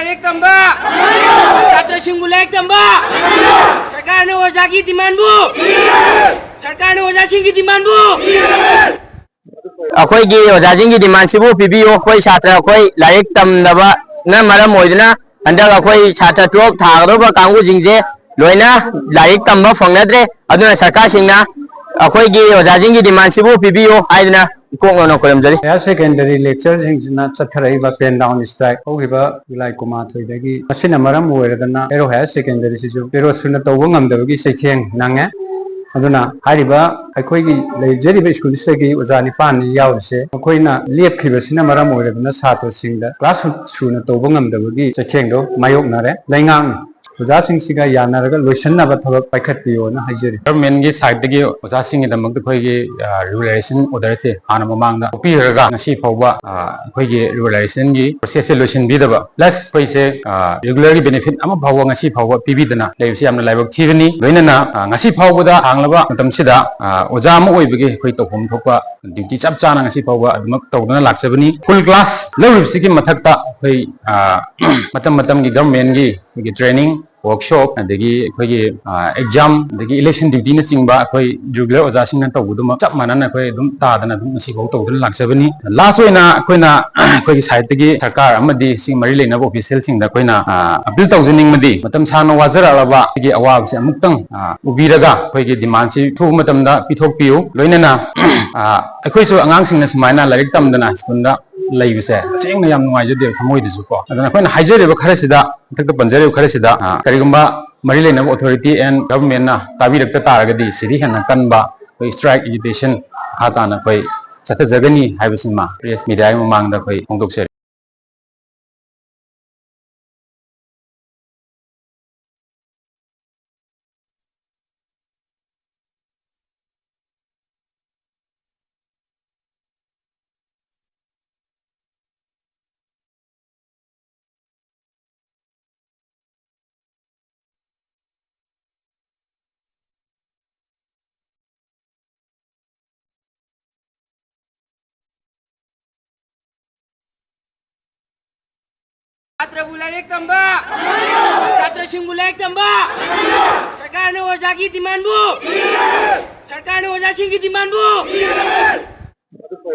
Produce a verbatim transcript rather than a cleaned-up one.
ꯂꯥꯏꯔꯤꯛ ꯇꯝꯕ! ꯁꯥꯇ꯭ꯔꯁꯤꯡꯕꯨ ꯂꯥꯏꯔꯤꯛ ꯇꯝꯕ! ꯁꯔꯀꯥꯔꯅ ꯑꯣꯖꯥꯒꯤ ꯗꯤꯃꯥꯟꯕꯨ! ꯁꯔꯀꯥꯔꯅ ꯑꯣꯖꯥꯁꯤꯡꯒꯤ ꯗꯤꯃꯥꯟꯕꯨ! ꯑꯩꯈꯣꯏꯒꯤ ꯑꯣꯖꯥꯁꯤꯡꯒꯤ ꯗꯤꯃꯥꯟꯁꯤꯕꯨ ꯄꯤꯕꯤꯌꯨ꯫ ꯑꯩꯈꯣꯏ ꯁꯥꯇ꯭ꯔ, ꯑꯩꯈꯣꯏ ꯂꯥꯏꯔꯤꯛ ꯇꯝꯗꯕꯅ ꯃꯔꯝ ꯑꯣꯏꯗꯨꯅ ꯍꯟꯗꯛ ꯑꯩꯈꯣꯏ ꯁꯥꯇ꯭ꯔ ꯇꯨꯌꯦꯜꯐ ꯊꯥꯒꯗꯧꯕ ꯀꯥꯡꯕꯨꯁꯤꯡꯁꯦ ꯂꯣꯏꯅ ꯂꯥꯏꯔꯤꯛ ꯇꯝꯕ ꯐꯪꯅꯗ꯭ꯔꯦ꯫ ꯑꯗꯨꯅ ꯁꯔꯀꯥꯔꯁꯤꯡꯅ ꯑꯩꯈꯣꯏꯒꯤ ꯑꯣꯖꯥꯁꯤꯡꯒꯤ ꯗꯤꯃꯥꯟꯁꯤꯕꯨ ꯄꯤꯕꯤꯌꯨ ꯍꯥꯏꯗꯨꯅ ꯏꯀꯣꯛ ꯅꯧꯅ ꯈꯨꯔꯨꯝꯖꯔꯤ꯫ Higher secondary lecturerꯁꯤꯡꯁꯤꯅ ꯆꯠꯊꯔꯛꯏꯕ pen down strike ꯍꯧꯈꯤꯕ ꯖꯨꯂꯥꯏ ꯀꯨꯟꯃꯥꯊꯣꯏꯗꯒꯤ꯫ ꯃꯁꯤꯅ ꯃꯔꯝ ꯑꯣꯏꯔꯗꯅ ꯍꯩꯔꯣꯛ Higher Secondaryꯁꯤꯁꯨ ꯄꯦꯔꯣꯠ ꯁꯨꯅ ꯇꯧꯕ ꯉꯝꯗꯕꯒꯤ ꯆꯩꯊꯦꯡ ꯅꯪꯉꯦ꯫ ꯑꯗꯨꯅ ꯍꯥꯏꯔꯤꯕ ꯑꯩꯈꯣꯏꯒꯤ ꯂꯩꯖꯔꯤꯕ ꯁ꯭ꯀꯨꯜꯁꯤꯗꯒꯤ ꯑꯣꯖꯥ ꯅꯤꯄꯥꯟꯅꯤ ꯌꯥꯎꯔꯤꯁꯦ ꯃꯈꯣꯏꯅ ꯂꯦꯞꯈꯤꯕꯁꯤꯅ ꯃꯔꯝ ꯑꯣꯏꯔꯗꯨꯅ ꯁꯥꯇ꯭ꯔꯁꯤꯡꯗ ꯀ꯭ꯂꯥꯁ ꯁꯨꯅ ꯇꯧꯕ ꯉꯝꯗꯕꯒꯤ ꯆꯩꯊꯦꯡꯗꯣ ꯃꯥꯌꯣꯛꯅꯔꯦ꯫ ꯂꯩꯉꯥꯛꯅ ꯑꯣꯖꯥꯁꯤꯡꯁꯤꯒ ꯌꯥꯅꯔꯒ ꯂꯣꯏꯁꯤꯟꯅꯕ ꯊꯕꯛ ꯄꯥꯏꯈꯠꯄꯤꯌꯣꯅ ꯍꯥꯏꯖꯔꯤ꯫ Governmentꯀꯤ sideꯇꯒꯤ ꯑꯣꯖꯥꯁꯤꯡꯒꯤꯗꯃꯛꯇ ꯑꯩꯈꯣꯏꯒꯤ, ꯑ, regularization orderꯁꯦ ꯍꯥꯟꯅ ꯃꯃꯥꯡꯗ ꯊꯣꯛꯄꯤꯈ꯭ꯔꯒ ꯉꯁꯤ ꯐꯥꯎꯕ, ꯑ, ꯑꯩꯈꯣꯏꯒꯤ regularization processꯁꯦ ꯂꯣꯏꯁꯤꯟꯕꯤꯗꯕ, plus ꯑꯩꯈꯣꯏꯁꯦ, ꯑ, regularꯒꯤ benefit ꯑꯃ ꯐꯥꯎꯕ ꯉꯁꯤ ꯐꯥꯎꯕ ꯄꯤꯕꯤꯗꯅ ꯂꯩꯕꯁꯤ ꯌꯥꯝꯅ ꯂꯥꯏꯕꯛ ꯊꯤꯕꯅꯤ꯫ ꯂꯣꯏꯅꯅ, ꯑ, ꯉꯁꯤ ꯐꯥꯎꯕꯗ ꯍꯥꯡꯂꯕ ꯃꯇꯝꯁꯤꯗ, ꯑ, ꯑꯣꯖꯥ ꯑꯃ ꯑꯣꯏꯕꯒꯤ ꯑꯩꯈꯣꯏ ꯇꯧꯐꯝ ꯊꯣꯛꯄ duty ꯆꯞ ꯆꯥꯅ ꯉꯁꯤ ꯐꯥꯎꯕ ꯑꯗꯨꯃꯛ ꯇꯧꯗꯨꯅ ꯂꯥꯛꯆꯕꯅꯤ꯫ Full class ꯂꯧꯔꯤꯕꯁꯤꯒꯤ ꯃꯊꯛꯇ ꯑꯩꯈꯣꯏ, ꯑ, ꯃꯇꯝ ꯃꯇꯝꯒꯤ governmentꯀꯤ ꯑꯩꯈꯣꯏꯒꯤ training, workshop, ꯑꯗꯒꯤ ꯑꯩꯈꯣꯏꯒꯤ, ꯑ, exam, ꯑꯗꯒꯤ election dutyꯅꯆꯤꯡꯕ ꯑꯩꯈꯣꯏ regular ꯑꯣꯖꯥꯁꯤꯡꯅ ꯇꯧꯕꯗꯨꯃꯛ ꯆꯞ ꯃꯥꯟꯅꯅ ꯑꯩꯈꯣꯏ ꯑꯗꯨꯝ ꯇꯥꯗꯅ ꯑꯗꯨꯝ ꯉꯁꯤꯐꯥꯎ ꯇꯧꯗꯨꯅ ꯂꯥꯛꯆꯕꯅꯤ꯫ Last ꯑꯣꯏꯅ ꯑꯩꯈꯣꯏꯅ ꯑꯩꯈꯣꯏꯒꯤ sideꯇꯒꯤ ꯁꯔꯀꯥꯔ ꯑꯃꯗꯤ ꯁꯤ ꯃꯔꯤ ꯂꯩꯅꯕ officialꯁꯤꯡꯗ ꯑꯩꯈꯣꯏꯅ, ꯑ, appeal ꯇꯧꯖꯅꯤꯡꯕꯗꯤ ꯃꯇꯝ ꯁꯥꯡꯅ ꯋꯥꯖꯔꯛꯂꯕ ꯁꯤꯒꯤ ꯑꯋꯥꯕꯁꯤ ꯑꯃꯨꯛꯇꯪ, ꯑ, ꯎꯕꯤꯔꯒ ꯑꯩꯈꯣꯏꯒꯤ demandꯁꯤ ꯑꯊꯨꯕ ꯃꯇꯝꯗ ꯄꯤꯊꯣꯛꯄꯤꯌꯨ꯫ ꯂꯣꯏꯅꯅ, ꯑ, ꯑꯩꯈꯣꯏꯁꯨ ꯑꯉꯥꯡꯁꯤꯡꯅ ꯁꯨꯃꯥꯏꯅ ꯂꯥꯏꯔꯤꯛ ꯇꯝꯗꯅ ꯁ꯭ꯀꯨꯜꯗ ꯂꯩꯕꯁꯦ ꯇꯁꯦꯡꯅ ꯌꯥꯝ ꯅꯨꯡꯉꯥꯏꯖꯗꯦꯕ ꯊꯃꯣꯏꯗꯁꯨ ꯀꯣ꯫ ꯑꯗꯨꯅ ꯑꯩꯈꯣꯏꯅ ꯍꯥꯏꯖꯔꯤꯕ ꯈꯔꯁꯤꯗ, ꯃꯊꯛꯇ ꯄꯟꯖꯔꯤꯕ ꯈꯔꯁꯤꯗ, ꯑ, ꯀꯔꯤꯒꯨꯝꯕ ꯃꯔꯤ ꯂꯩꯅꯕ authority and governmentꯅ ꯇꯥꯕꯤꯔꯛꯇ ꯇꯥꯔꯒꯗꯤ ꯁꯤꯗꯤ ꯍꯦꯟꯅ ꯀꯟꯕ ꯑꯩꯈꯣꯏ strike agitation ꯃꯈꯥ ꯇꯥꯅ ꯑꯩꯈꯣꯏ ꯆꯠꯊꯖꯒꯅꯤ ꯍꯥꯏꯕꯁꯤꯃ press mediaꯒꯤ ꯃꯃꯥꯡꯗ ꯑꯩꯈꯣꯏ ꯐꯣꯡꯗꯣꯛꯆꯔꯤ꯫ ꯁꯥꯇ꯭ꯔꯕꯨ ꯂꯥꯏꯔꯤꯛ ꯇꯝꯕ, ꯁꯥꯇ꯭ꯔꯁꯤꯡꯕꯨ ꯂꯥꯏꯔꯤꯛ ꯇꯝꯕ, ꯁꯔꯀꯥꯔꯅ ꯑꯣꯖꯥꯒꯤ ꯗꯤꯃꯥꯟꯕꯨ, ꯁꯔꯀꯥꯔꯅ ꯑꯣꯖꯥꯁꯤꯡꯒꯤ ꯗꯤꯃꯥꯟꯕꯨ꯫